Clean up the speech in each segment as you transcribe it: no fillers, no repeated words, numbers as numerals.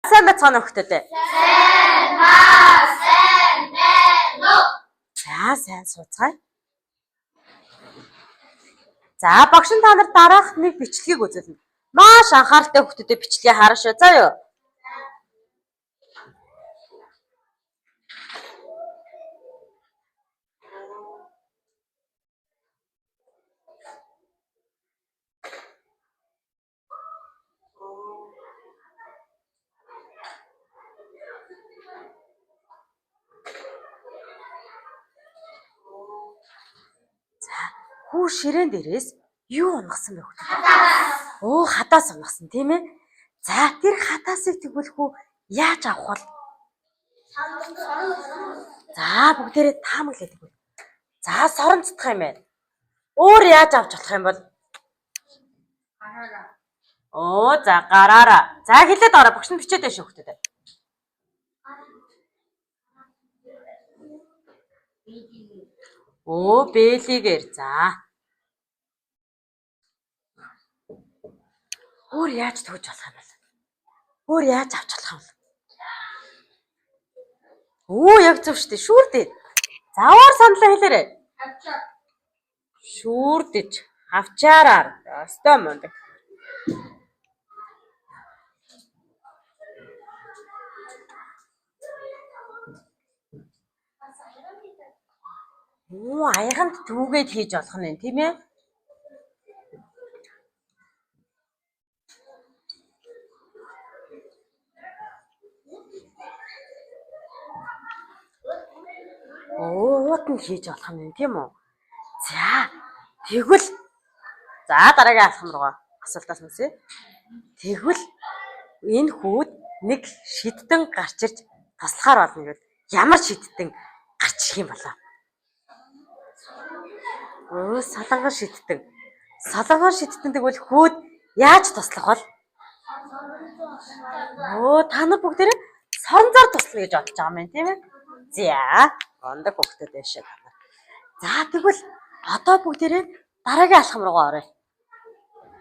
Сайн байцгаана уу хүүхдүүдээ? Сайн ба, сайн байна уу? За сайн сууцгаая. За багш нь та нар дараах нэг бичлэгийг үзүүлнэ. Маш анхааралтай хүүхдүүдээ бичлэгийг хараа шүү. За юу? За хүү ширээн дээрээс юу унгасан бэ хүүхдүүд? Оо хадаас унгасан тийм ээ. За тэр хадаасыг тэгвэл хүү яаж авах вэ? За бүгдээрээ таамаглаа тэгвэл. За соронцдох юм байна. Өөр яаж авч болох юм бол? Оо за гараараа. За хэлээд ороо багш нь бичээд байна шүү хүүхдүүд. Өө бэлигээр за. Өөр яаж төгж болох юм бол? Өөр яаж авч болох юм бол? Өө яг зөв шүү дээ. Шүүрдээ. За өөр саналаа хэлээрэй. Шүүрдэж авчаараа. Өстой мундаг. Оо аяганд түүгээд хийж болох нь тийм ээ. Оо уутанд хийж болох нь тийм үү? За тэгвэл за дараагийн алхам руугаа асуултаа сонсъё. Тэгвэл энэ хүүд нэг шидтэн гарч ирж туслахаар болно гэвэл ямар шидтэн гарч ирэх юм болоо? Өө солонгон шидтэн. Солонгон шидтэн тэгвэл хүүд яаж туслах вэ? Өө та нар бүгдээрээ соронзоор туслана гэж бодож байгаа юм байна тийм ээ? За ондог хүүхдүүд байшаа та нар. За тэгвэл одоо бүгдээрээ дараагийн алхам руугаа оръё.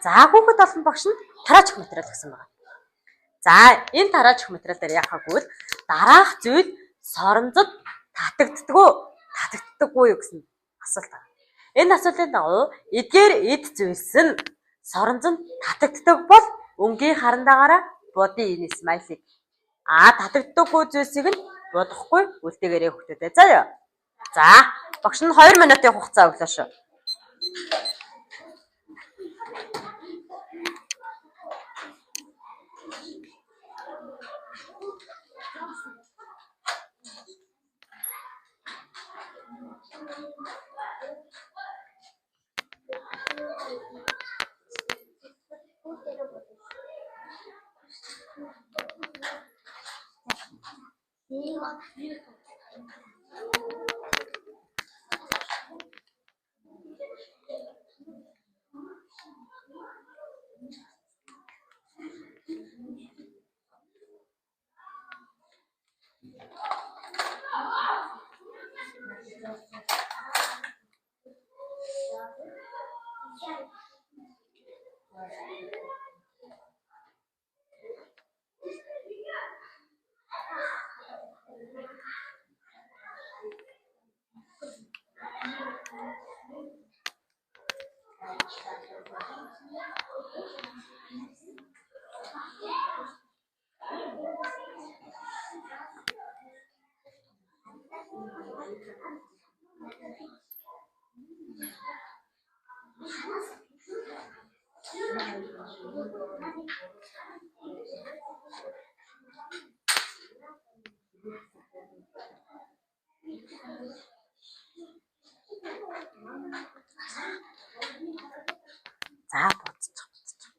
За хүүхэд олон багш нь тараачих материал гэсэн байна. За энэ тараачих материал дээр яах вэ гэвэл дараах зүйл соронзод татагддаггүй татагддаггүй юу гэсэн асуулт байна. Энэ асуултын дагуу эдгээр эд зүйлс нь соронзонд татагддаг бол өнгийн харандаагаараа будын энэ смайлыг а татагддаггүй зүйлсийг нь будахгүй үлдээгээрэй хүүхдүүдээ. За юу. За багш нь 2 минутын хугацаа өглөө шүү. За буцчих буцчих.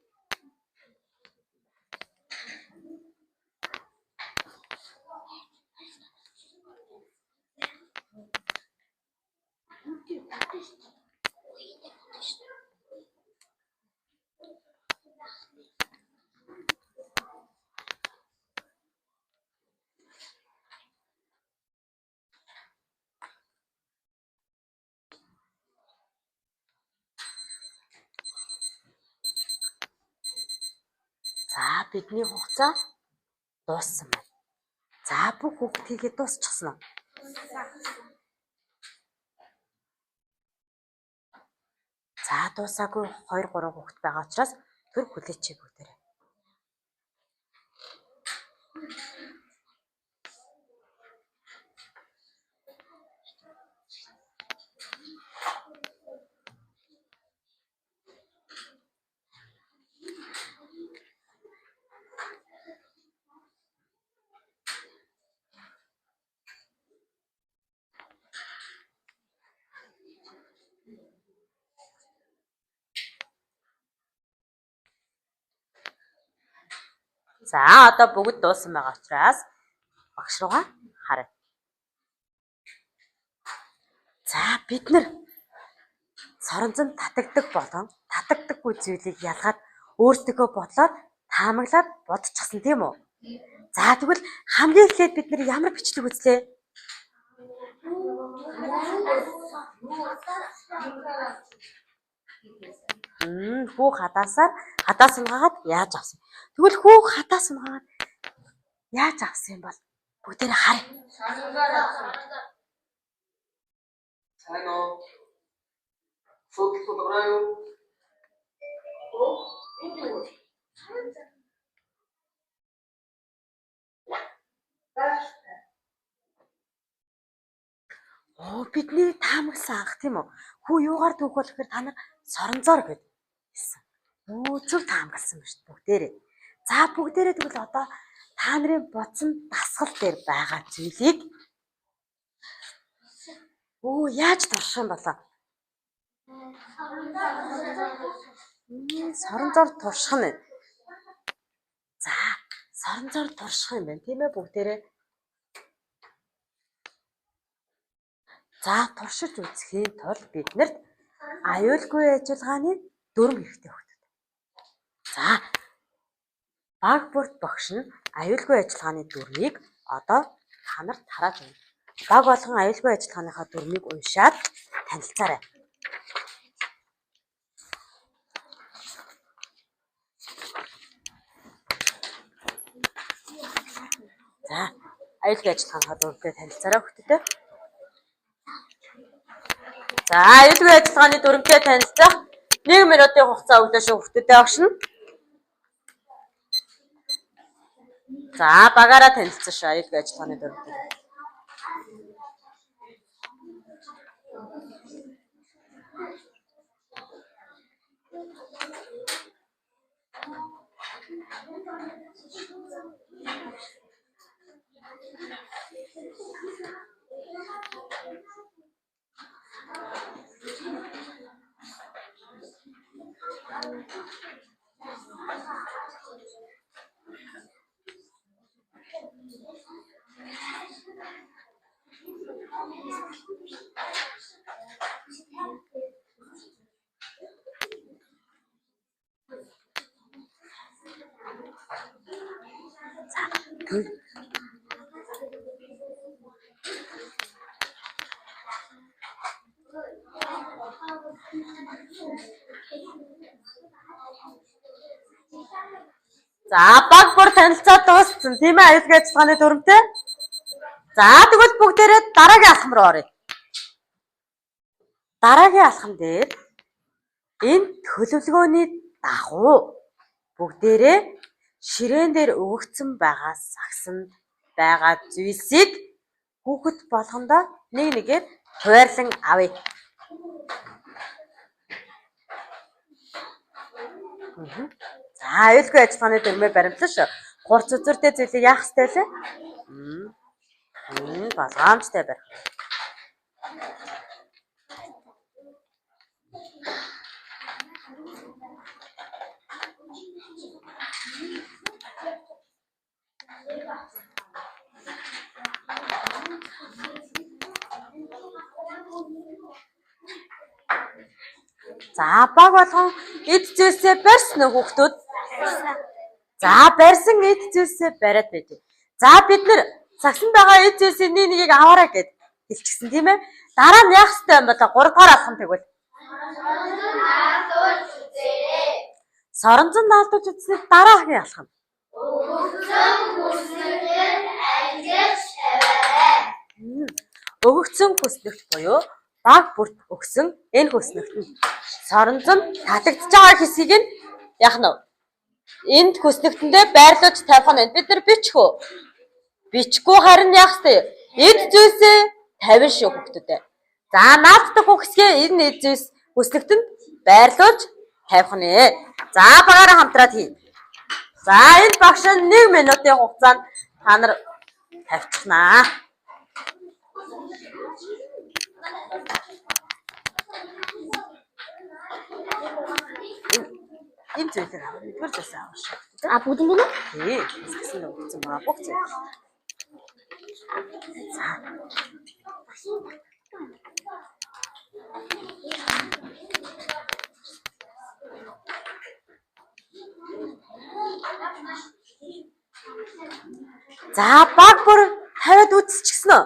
За бидний хугацаа Дууссан байна. За, бүх хүүхэд хийгээд дуусчихсан уу? За, дуусаагүй 2 3 хүүхэд байгаа учраас түр хүлээчихье бүгдээрээ. За, одоо бүгд дууссан байгаа учраас багш руугаа харъя. За, бид нар соронзон татагдаг болон татагдаггүй зүйлийг ялгаад өөрсдийнхөө бодлоор таамаглаад бодчихсон, тийм үү? За, тэгвэл хамгийн эхлээд бид нар ямар бичлэг үзлээ? Хүү хадаасаар хадаас унгаагаад яаж авсан? Тэгвэл хүү хадаас унгаагаад яаж авсан юм бол бүгдээрээ харъя. Сайн уу? Асуудал тулгараа юу? Оо, бидний таамагласан анх, тийм үү? Хүү юугаар түүх болох гэхээр та нар соронзоор гэд хэлсэн. Өө, зөв таамагласан байна шүү дээ бүгдээрээ. За, бүгдээрээ тэгвэл одоо та нарын бодсон дасгал дээр байгаа зүйлийг өө яаж турших юм болоо? Соронзоор турших нь. За, соронзоор турших юм байна, тийм ээ бүгдээрээ. За, туршиж үзэхийн тулд бид нарт аюулгүй ажиллагааны дүрэм хэрэгтэй өгдөг. За, баг бүрт багш нь аюулгүй ажиллагааны дүрмийг одоо та нарт тарааж өгнө. Баг болгон аюулгүй ажиллагааныхаа дүрмийг уншаад танилцаарай. За, аюулгүй ажиллагааныхаа дүрмтэй танилцаарай хүүхдүүдээ. За, аюулгүй ажиллагааны дүрмтэй танилцах 1 минутын хугацаа өглөө шүү хүүхдүүдээ багш нь. За, багаараа танилцсан шүү аюулгүй ажиллагааны дүрмтэй. За, баг бүр танилцаад дууссан, тийм ээ, аюулгүй ажиллагааны дүрмтэй. За, тэгвэл бүгдээрээ дараагийн алхам руу оръё. Дараагийн алхам дээр энэ төлөвлөгөөний дагуу бүгдээрээ ширээн дээр өгөгдсөн байгаа сагсанд байгаа зүйлсийг хүүхэд болгондоо нэг нэгээр хуваарлан авъя. За, аюулгүй ажиллагааны дүрмээр баримтлаа шүү. Хурц үзүүртэй зүйлийг яах ёстой вэ? Болгоомжтой барих. За, баг болгон эд зүйлсээ барьсан уу хүүхдүүд? За, барьсан эд зүйлсээ бариад байж. За, бид нар сагсан байгаа эд зүйлсийн нэг нэгийг аваарай гэд хэлчихсэн, тийм ээ. Дараа нь яах ёстой юм бол 3 дугаар алхам тэгвэл соронзон наалдуулж үзсний дараагийн алхам. Өгөгдсөн хүснэгтэнд ангилж тавиарай. Өгөгдсөн хүснэгт буюу баг бүрт өгсөн энэ хүснэгт нь соронзон татагдж байгаа хэсгийг нь яах нь вэ? Энд хүснэгтэндээ байрлуулж тавих нь бид нар бичих үү? Бичихгүй харин яах вэ? Эд зүйлсээ тавина шүү хүүхдүүдээ. За наадах хэсгээ энэ эд зүйлс хүснэгтэнд байрлуулж тавих нэ. За багаараа хамтраад хий. За энэ багш нь 1 минутын хугацаанд та нар тавьчихнаа. Энэ зүйлийг авах. Нэгдүгээр зүйлсээ авах шүү. А бүгдийг нь Тий. Сагсан өгсөн байгаа бүх зүйл. За. За баг бүр тавиад үзчихсэн үү?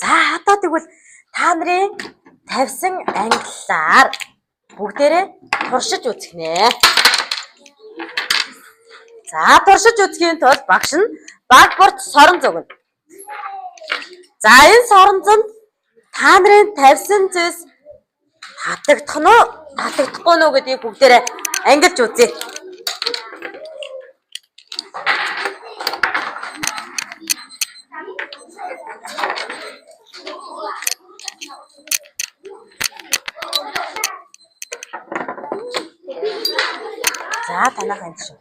За одоо тэгвэл та нарын тавьсан ангиллаар бүгдээрээ туршиж үзэх нэ. За туршиж үзэхийн тулд багш нь баг бүрт сорон зөгнө. За энэ соронзонд та нарын тавьсан зүйлс татагдах нь уу, татагдахгүй нь уу гэдгийг бүгдээрээ ангилж үзье. За танайх энэ шүү.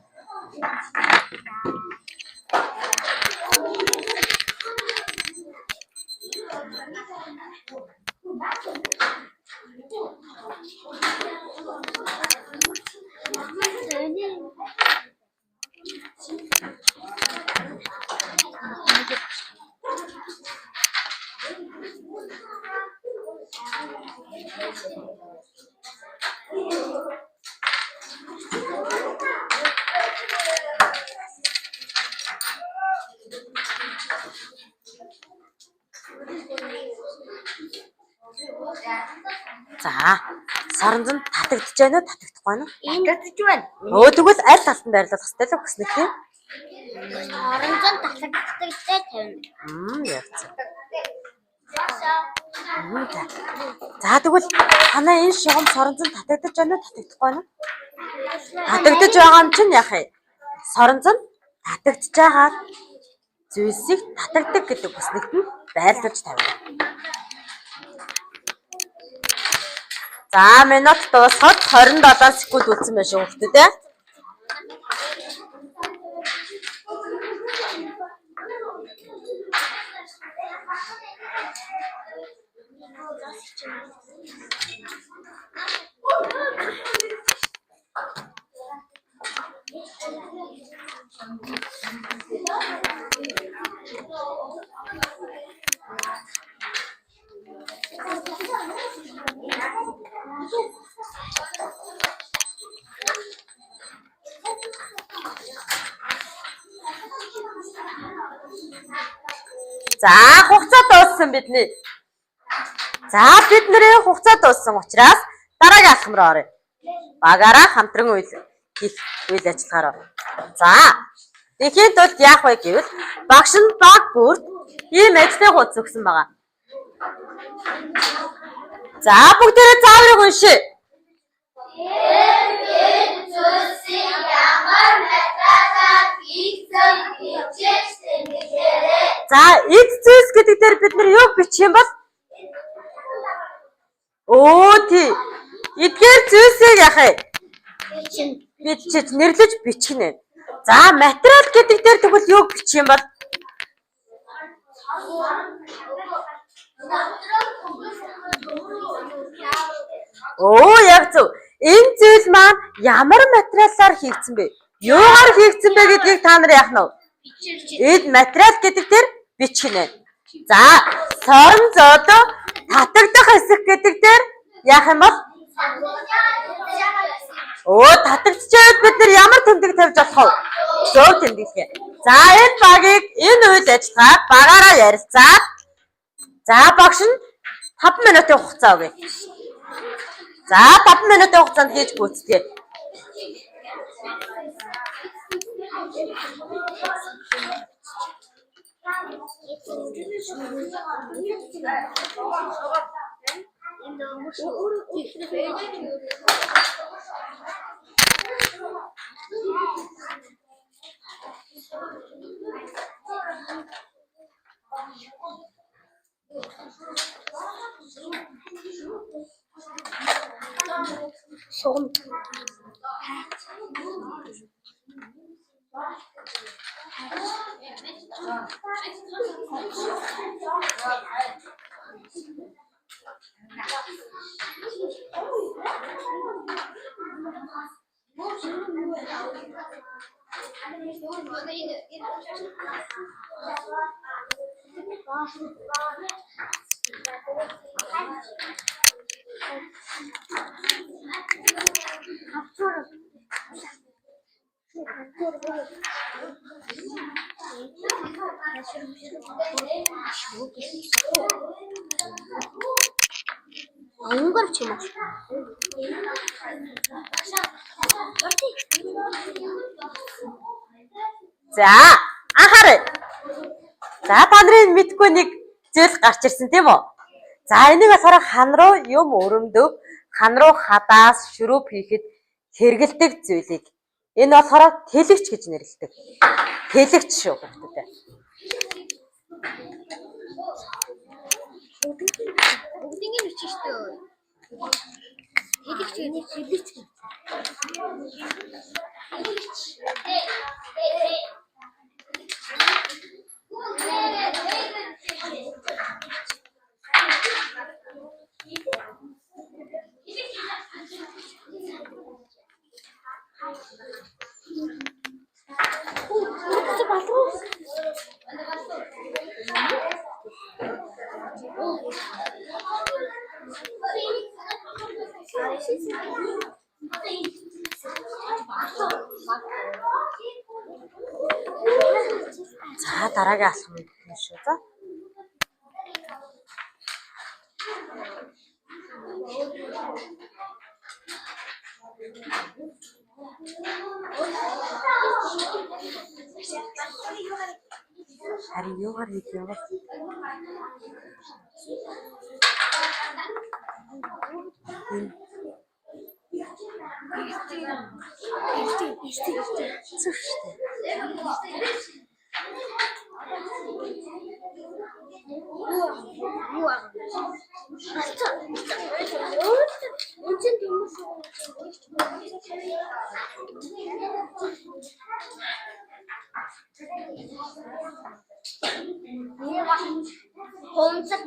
За соронзонд татагдж байна уу, татагдахгүй байна уу? Татагдж байна. Өө тэгвэл аль талд нь байрлуулах хэрэгтэй л өгснөх тийм. Соронзон татагддаг дээр тавина. Яг зөв. За. За тэгвэл танай энэ шугам соронзон татагдаж байна уу, татагдахгүй байна уу? Татагдаж байгаа юм чинь яах юм? Соронзон татагдж байгаа зүйлсийг татагдаг гэдэг үснэгт нь байрлуулж тавина. За минут дуусахад 27 секунд үлдсэн байх шүү хүүхдүүд ээ. За хугацаа дууссан бидний. За бидний хугацаа дууссан учраас дараагийн алхам руу оръё. Багаараа хамтран үйл хийх үйл ажиллагаа руу. За тэгэхийн тулд яах вэ гэвэл багш нь баг бүрт ийм ажлын хуудас өгсөн байгаа. За бүгдээрээ зааврыг уншъя. Тэр зүйлсийг ямар материалаар хийгдсэн бичиж тэмдэглээрэй. За эд зүйлс гэдэг дээр бид нар юу бичих юм бол? Өө тий. Эдгээр зүйлсийг яах вэ? Бичин. Бичиж нэрлэж бичих нэ. За материал гэдэг дээр тэгвэл юу бичих юм бол? Өө яг зөв. Энэ зүйл маань ямар материалаар хийгдсэн бэ? Юугаар хийгдсэн бэ гэдгийг та нар яах нь вэ? Эд материал гэдэг дээр бичих нэ. За сорон зодоо татагдах хэсэг гэдэг дээр яах юм бол? Өө татагдчихвал бид нар ямар тэмдэг тавьж болох вэ? Зөв тэмдэглэе. За энэ багийг энэ үйл ажиллагаа багаараа ярилцаад за багш нь 5 минутын хугацаа өгье. За 5 минутын хугацаанд хийж гүйцэтгэе. Шугам. Өнгөр ч юм уу. За, анхаарай. За, та нарын мэдгүй нэг зүйл гарч ирсэн тийм үү? За, энийг болохоор хан руу юм өрөмдөг, хан руу хадаас шүрүүп хийхэд хэрэгэлдэг зүйлийг энэ болохоор тэлэгч гэж нэрлэдэг. Тэлэгч шүү хүүхдүүдээ. Бүгдийг нь бичиж шүү дээ. Хэлэгч гэдэг хэлэгч гэж. Хэлэгч. За, дараагийн алхам нь шүү. За. Харин юугаар хийх юм бэ? Зүг шүү дээ. Хумцаг.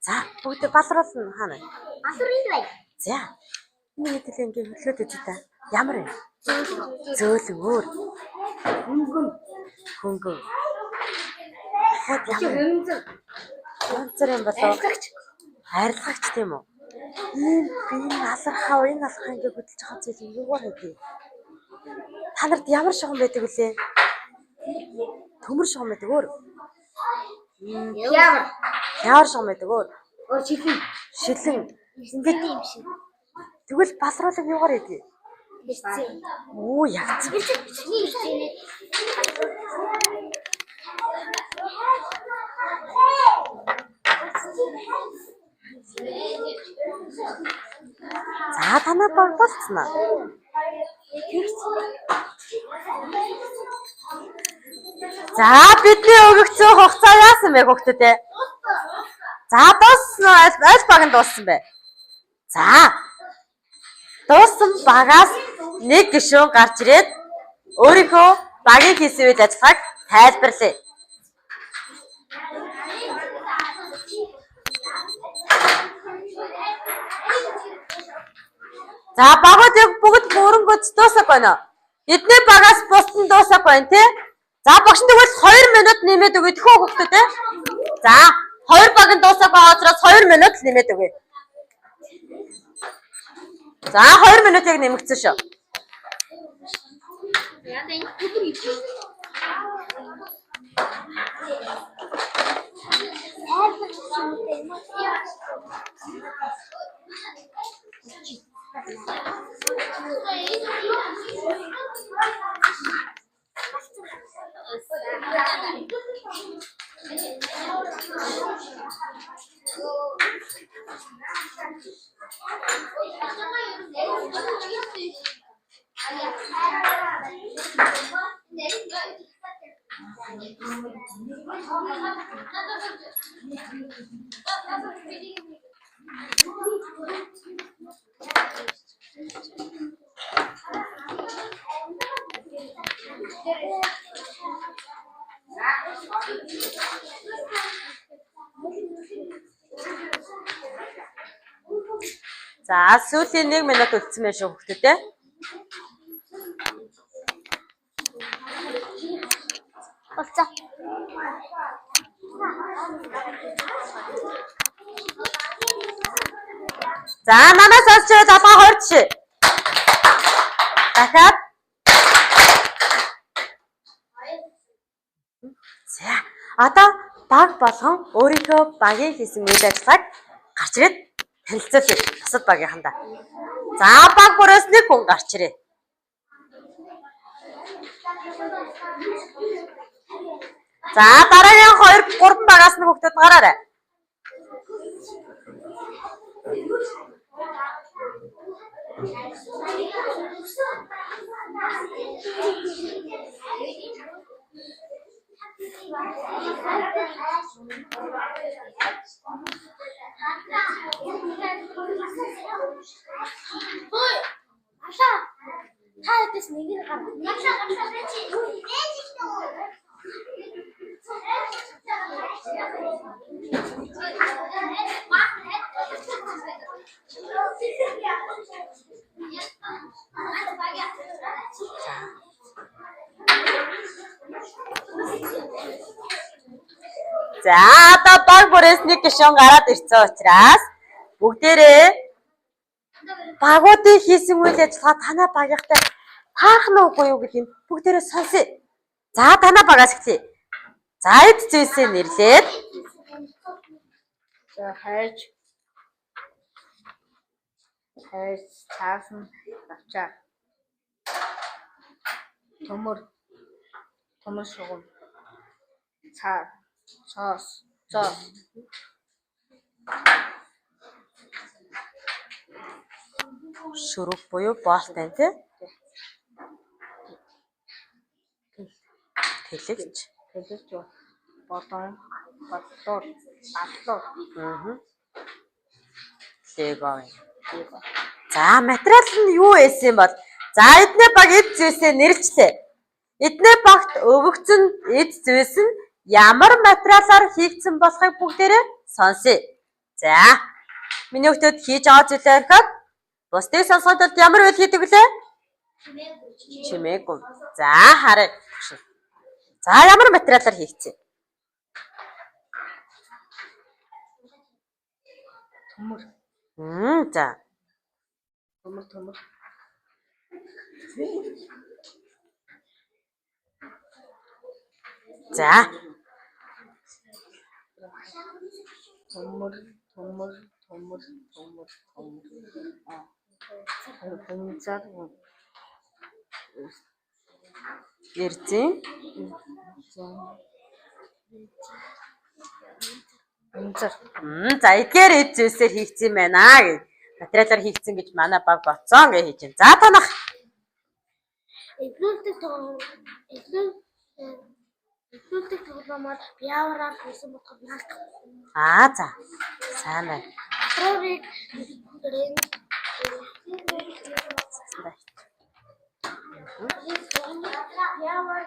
За, бүгд балруулна хаана? Балрын бай. За. Энэ хэдэл ингээ хөдлөөд үзье та. Ямар юм? Зөөлөн өөр. Хөнгөн. Хөнгөн. Дахиад ямар юм? Хөнзөр. Янзэр юм болов. Арилгагч. Арилгагч тийм үү? Ийм би энэ алархаа энэ алхаа ингээ хөдөлж байгаа зүйл юм юугаар хийх? Та нарт ямар шугам байдаг вүлээ? Төмөр шугам байдаг өөр. Ямар. Ямар шугам байдаг өөр? Өөр шилэн. Шилэн. Ингээд юм шиг. Тэгвэл балруулаг юугаар хийдэг? Бэрцээ. Оо ягц. Бэрцээ. Бэрцээ. За танаа баг болцсон аа. За бидний өгөгдсөн хугацаа яасан бэ хүүхдүүд ээ? За, дууссан уу? Аль баг нь дууссан бэ? За. Дууссан багаас нэг гишүүн гарч ирээд өөрийнхөө багийн хийсэн үйл ажиллагааг тайлбарлая. За, багууд яг бүгд бүрэн гүйц дуусах байна уу? Эдний багаас бусд нь дуусах байна тий? За, багш нь тэгвэл 2 минут нэмээд өгье тэхүү хүүхдүүд ээ. За, хоёр баг нь дуусах байгаа учраас 2 минут л нэмээд өгье. За, 2 минут яг нэмэгдсэн шүү. Яа, энэ төмөр гэж. За, сүүлийн 1 минут үлдсэн байх шүү хүүхдүүд ээ. Болцоо. За, манай сонсч байгаа залгаа 20 жишээ. Дахиад. За, одоо баг болгон өөрийнхөө багийн хийсэн үйл ажиллагааг гарч ирээд танилцуулъя. Бусад багийнхандаа. За, баг бүрээс нэг хүн гарч ирээ. За, дараагийн 2 3 багаас нь хүүхдүүд гараарай. Хөөе. Ашаа. Та хэдээс нэг нь гар. Ашаа, ашаа чи. За, одоо баг бүрээс нэг гишүүн гараад ирсэн учраас бүгдээрээ багуудын хийсэн үйл ажиллагаа танай багийнхтай таарах нь үгүй юу гэдгийг бүгдээрээ сонсъё. За, танай багаас эхлэе. За, эд зүйлсээ нэрлээд За, хайж хайж цаасан авчаа. Төмөр төмөр шугам цаа цоос зоос шүрэг буюу боолтой тий? Тэлэгч. Тэлэгч болон бодлоор баллуур. Аа. Лего юм. За, материал нь юу байсан юм бол? За, эдний баг эд зүйлсээ нэрлэлээ. Эдний багт өгөгдсөн эд зүйлс нь ямар материалаар хийгдсэн болохыг бүгдээрээ сонсъё. За, миний хүүхдүүд хийж байгаа зүйлээ орхиод бусдыг сонсоход тулд ямар үйл хийдэг вүлээ? Чимээгүй. За, харъя. За, ямар материалаар хийгдсэн? Төмөр. За. Төмөр төмөр. За. Төмөр төмөр төмөр төмөр төмөр. Хумзар. Эрзэн. Хумзар. За, эдгээр эд зүйлсээр хийгдсэн байна гэж. Материалаар хийгдсэн гэж манай баг бодсон гэж хийж байна. За, танах. Эглүүлдэг тоо. Эглүүл Хэвлүүлдэг тоглоомоор биавраар хийсэн болохоор наалтахгүй. Аа за. Сайн байна. Балруурыг биавар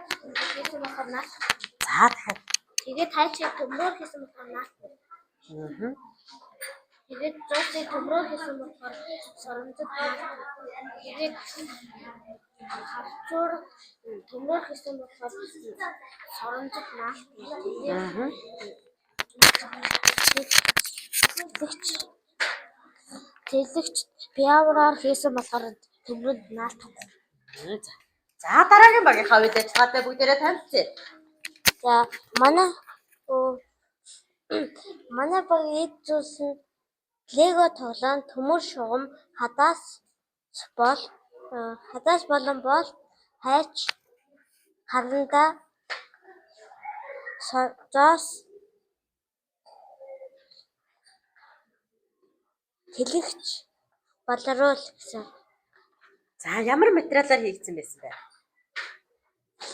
хийсэн болохоор наалтахгүй. За дахиад. Тэгээд хайчийг төмрөөр хийсэн болохоор наалтахгүй. Аа. Тэгээд зоосыг төмрөөр хийсэн болохоор соронзод наалтахгүй. Тэгээд хавчуур төмрөөр хийсэн болохоор соронзод наалтахгүй. Тэгээд Аа. Тэлэгч биавраар хийсэн болохоор төмрөнд наалтахгүй. За. За дараагийн багийнхаа үйл ажиллагаатай бүгдээрээ танилцъя. За манай манай баг эд зүйлс нь лего тоглоом, төмөр шугам, хадаас бол хадаас болон бол хайч, харандаа, зоос, тэлэгч, балруул гэсэн. За ямар материалаар хийгдсэн байсан бэ?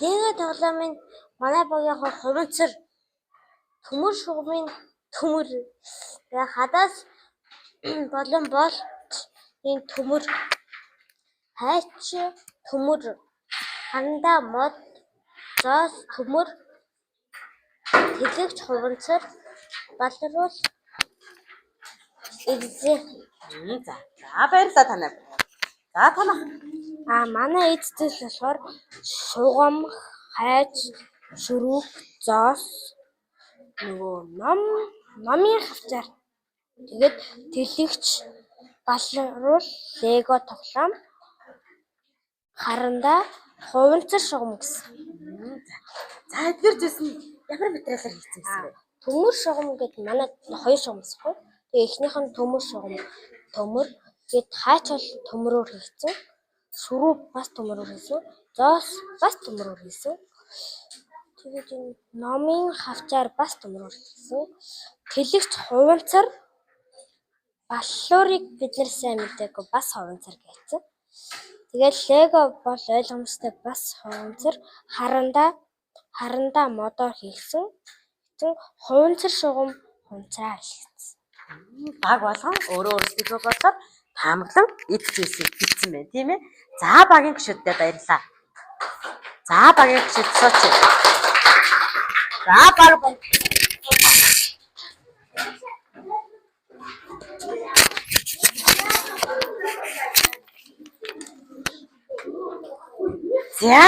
Лего тоглоомын манай багийнхаа хуванцар, төмөр шугамын төмөр, хадаас болон болтын төмөр, хайч төмөр, харандаа мод, зоос төмөр, тэлэгч хуванцар, балруул эрзээ. За. За баярлалаа танай. За танах. А манай эд зүйл болохоор шугам, хайч, шөрүүп, зоос, нөгөө ном, номын хавчаар. Тэгээд тэлэгч, балруул, лего тоглоом, харандаа, хуванцар шугам гэсэн. За эдгээр зүйлс нь ямар материалаар хийгдсэн байсан бэ? Төмөр шугам гэдэг манай хоёр шугам гэсэхгүй. Тэгээ эхнийх нь төмөр шугам, төмөр. Тэгээд хайч бол төмрөөр хийгдсэн. Шөрүүп бас төмрөөр хийсэн. Зоос бас төмрөөр хийсэн. Тэгээд энэ номын хавчаар бас төмрөөр хийсэн. Тэлэгч хуванцар, баллуурыг бид нар сайн мэдээгүй бас хуванцар гэсэн. Тэгээд лего бол ойлгомжтой бас хуванцар, харандаа модоор хийгдсэн. Хуванцар шугам хуванцраар хийгдсэн. Баг болгон өөрөө өөрсдийнхөө бодлоор таамаглан эд зүйлсийг бичсэн байна, тийм ээ. За багийн гишүүдэд баярлалаа. За багийн гишүүд сууч. За баг За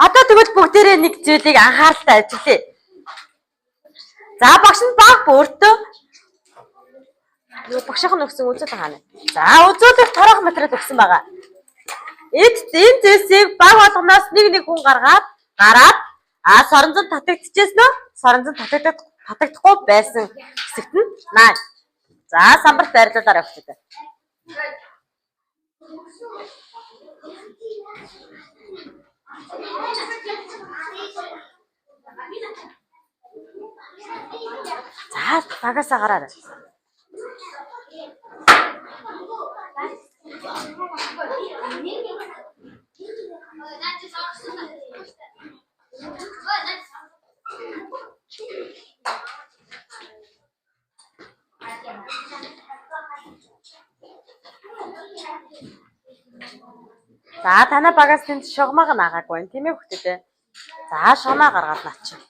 одоо тэгвэл бүгдээрээ нэг зүйлийг анхааралтай ажиллая. За багш нь баг өөртөө юу багшийнх нь өгсөн үзүүлэг хаана? За үзүүлэх торох материал өгсөн байгаа. Эд энэ зүйлсийг баг болгоноос нэг нэг хүн гаргаад гараад соронзон татагдчихсэн үү? Соронзон татагдахгүй байсан хэсэгт нь наа. За самбарт байрлуулаарай өгчтэй. За багасаа гараарай. За танай багаас тэнд шугамаг нь агаагүй байна, тийм ээ хүүхдүүдээ. За шугамаа гаргаад наачих.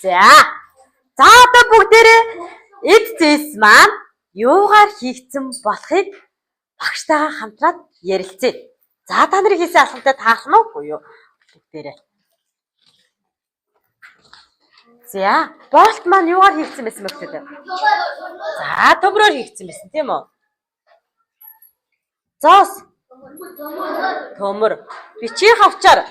За. За одоо бүгдээрээ эд зүйлс маань юугаар хийгдсэн болохыг багштайгаа хамтраад ярилцъя. За та нарын хийсэн алхамтай таарах нь уу юу бүгдээрээ. За, болт маань юугаар хийгдсэн байсан бэ гэвэл? За, төмрөөр хийгдсэн байсан тийм үү? Зоос. Төмөр. Бичийн хавчаар.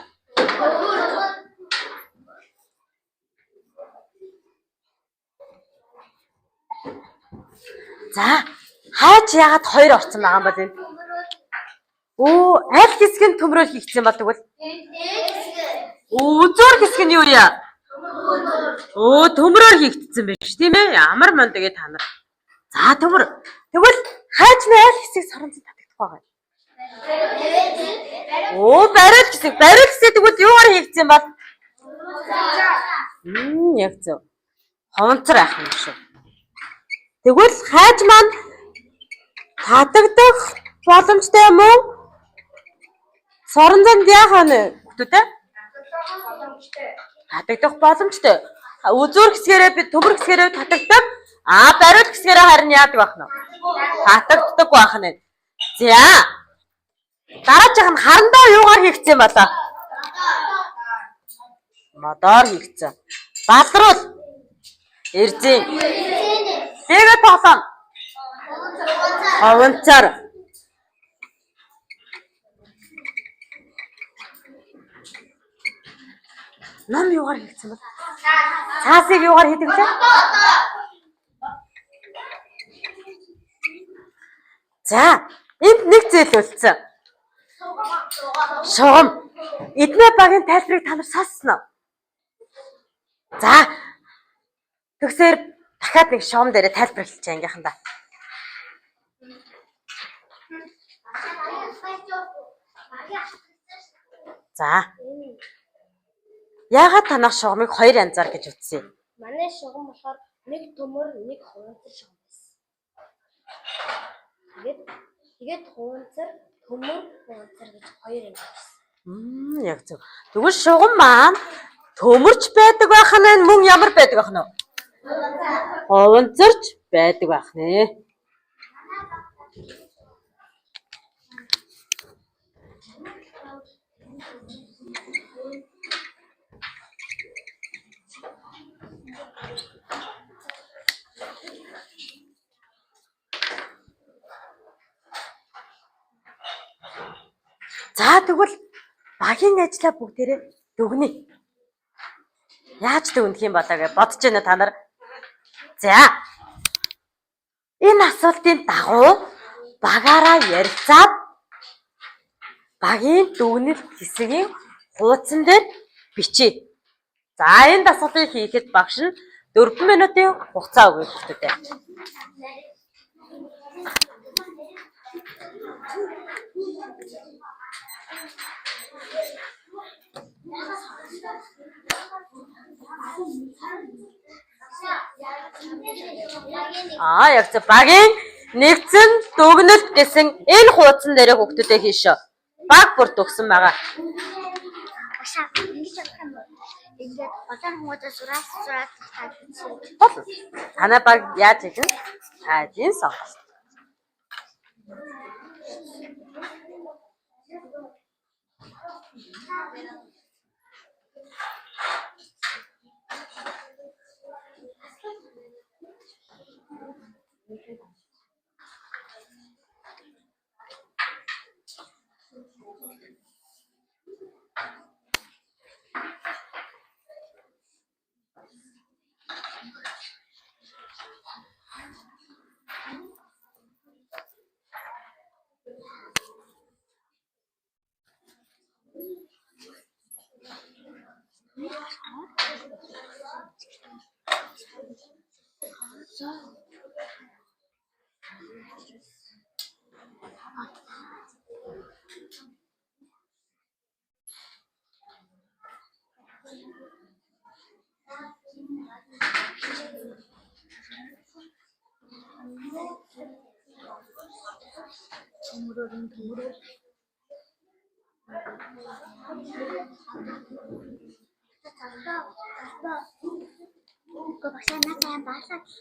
За, хайч яагаад хоёр орсон байгаа юм бол энэ? Өө, аль хэсэг нь төмрөөр хийгдсэн бол тэгвэл? Үзүүр хэсэг нь юу яа? Өө, төмрөөр хийгдсэн биш тийм ээ? Ямар мундаг ээ та нар. За, төмөр. Тэгвэл хайчны аль хэсэг соронзон татагдах байгаа юм? Өө, бариул хэсэг. Бариул хэсэг тэгвэл юугаар хийгдсэн бол? Яг зөв. Ховонцор ах юм шүү. Тэгвэл хайж маань татагдах боломжтой юм уу? Соронзонд яах вэ? Хүүхдүүд ээ? Татагдах боломжтой. Үзүүр хэсгээрээ би төмөр хэсгээрээ татагдаг. Аа, бариул хэсгээрээ харин яадаг байх нь? Татагддаг байх нь. За. Дараачих нь харандаа юугаар хийгдсэн болоо? Модоор хийгдсэн. Балруул. Эрзэн. Тэгээд тоглоом. Ховонцоор. Нам юугаар хийгдсэн бол? Цаасыг юугаар хийдэг вэ? За, энд нэг зүйл үлдсэн. Шугам. Эднээ багийн тайлбарыг та нар сонссон уу? За. Тэгсээр дахиад нэг шугам дээрээ тайлбар хэлчихье ангийнхандаа. За. Яагаад танах шугамыг хоёр янзаар гэж үзсэн юм? Манай шугам болохоор нэг төмөр, нэг хуванцар шугам байсан. Тэгээд хуванцар, төмөр, хуванцар гэж хоёр янз байсан. Яг зөв. Тэгвэл шугам маань төмөрч байдаг байх нь, мөн ямар байдаг байх нь вэ? Хуванцарч байдаг байх нэ. За, тэгвэл багийн ажлаа бүгдээрээ дүгнэе. Яаж дүгнэх юм болоо гэж бодож байна та нар. За. Энэ асуултын дагуу багаараа ярилцаад багийн дүгнэлт хэсгийн хуудсан дээр бичье. За, энэ дасгалыг хийхэд багш нь 4 минутын хугацаа өгье хүүхдүүдээ. Аа, яг зөв. Багийн нэгдсэн дүгнэлт гэсэн энэ хуудсан дээрээ хүүхдүүдээ хийшөө. Баг бүр төгсөн байгаа. Башаа ингэж бодох юм бол ингээд улаан хүмүүдээ сураас сураас татсан. Болно. Танай баг яаж хийх вэ? Тайзын сонголт. Үгүй башаа надад баалаа гэх.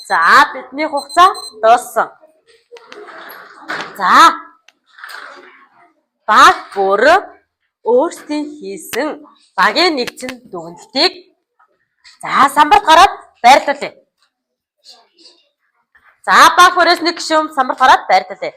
За, бидний хугацаа дууссан. За, баг бүр өөрсдийн хийсэн багийн нэгдсэн дүгнэлтийг за самбарт гараад байрлуулъя. За, баг бүрээс нэг гишүүн самбарт гараад байрлуулъя.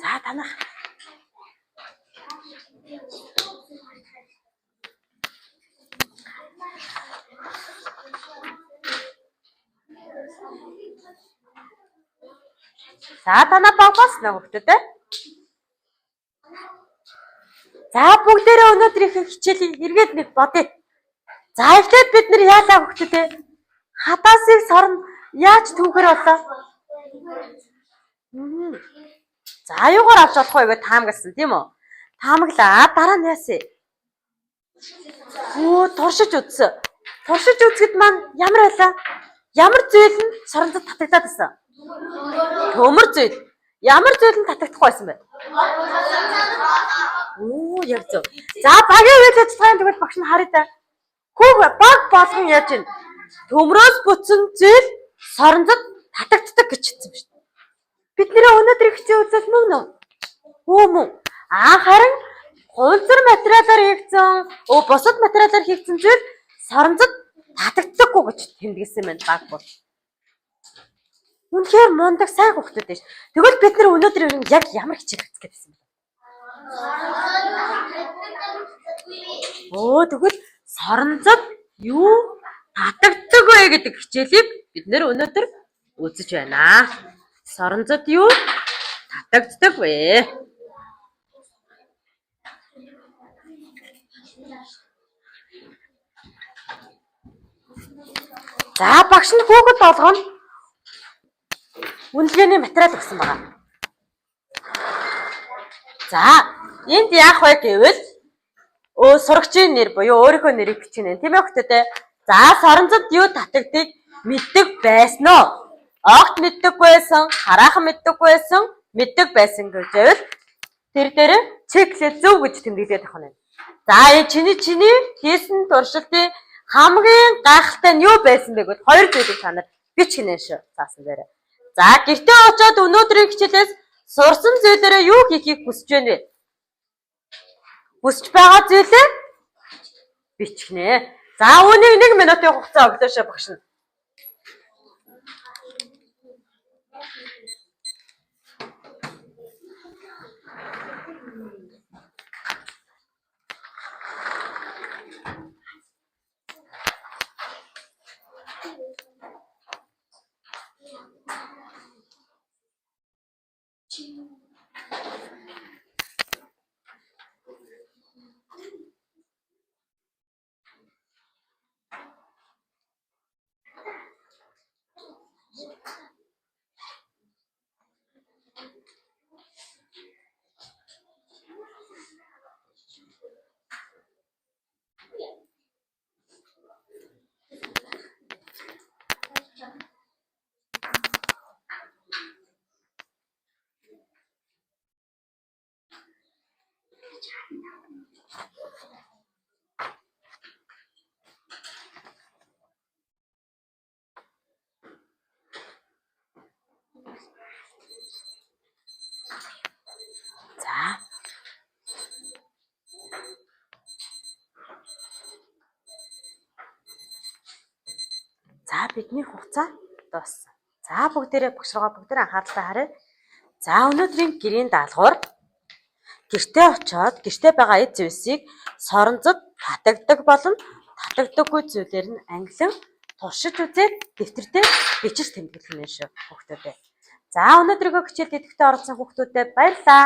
За, танах. За, танаа баг бас нэг хүүхдүүд ээ. За, бүгдээрээ өнөөдрийнхээ хичээлийг эргээд нэг бодъё. За, эхлээд бид нар яалаа хүүхдүүд ээ? Хадаасыг сорно яаж түүхээр болоо? За, юугаар авч болох вэ гэж таамагласан тийм үү? Таамаглаа. Дараа нь яасан? Өө, туршиж үзсэн. Туршиж үзэхэд маань ямар байлаа? Ямар зүйл нь сорондод татагдаад байсан? Төмөр зүйл. Ямар зүйл нь татагдахгүй байсан бэ? Оо, яг зөв. За, багийн үйл ажиллагааны тэгвэл багш нь харъя да. Хүүх баг болгон яаж ийн? Төмрөөс бүтсэн зүйл соронзод татагддаг гэж хэлсэн ба шүү дээ. Бид нэрээ өнөөдөр хичээл үзэл мөн үү? Өө мөн. Аа, харин хувилзар материалаар хийгдсэн, бусад материалаар хийгдсэн зүйл соронзод татагддаггүй гэж тэмдэглэсэн байна баг бол. Үнэхээр мундаг сайн хүүхдүүд байж. Тэгвэл бид нар өнөөдөр ер нь яг ямар хичээл үзэх гээд байсан бэ? Өө, тэгвэл соронзод юу татагддаг вэ гэдэг хичээлийг бид нэр өнөөдөр үзэж байна. Соронзод юу татагддаг вэ? За, багш нь хүүхэд болгоно үнэлгээний материал өгсөн байгаа. За, энд яах вэ гэвэл сурагчийн нэр буюу өөрийнхөө нэрийг бичнэ, тийм ээ хүүхдүүд ээ. За, соронзод юу татагдгийг мэддэг байсан уу? Огт мэддэг байсан, хараахан мэддэг байсан, мэддэг байсан гэж байвал тэр дээр чеклээ зөв гэж тэмдэглээд авах нь. За, энэ чиний хийсэн туршилтын хамгийн гайхалтай нь юу байсан бэ гэвэл хоёр зүйлийг та нар бичгэнэ шүү. Заасан дээр. За, гэртээ очиод өнөөдрийн хичээлээс сурсан зүйлээрээ юу хийхийг хүсэж байна вэ? Хүсэж байгаа зүйлээ бичгэнэ. За, үүнийг 1 минутын хугацаа өглөө шээ багш нь. За. За, бидний хугацаа дууссан. За, бүгдээрээ багш руугаа бүгдээрээ анхааралтай харъя. За, өнөөдрийн гэрийн даалгавар гэртээ очиод гэртээ байгаа эд зүйлсийг соронзод татагдаг болон татагдаггүй зүйлээр нь ангилан туршиж үзээд дэвтэртээ бичиж тэмдэглэх нь шүү хүүхдүүдээ. За, өнөөдрийнхөө хичээлд идэвхтэй оролцсон хүүхдүүдэд баярлалаа.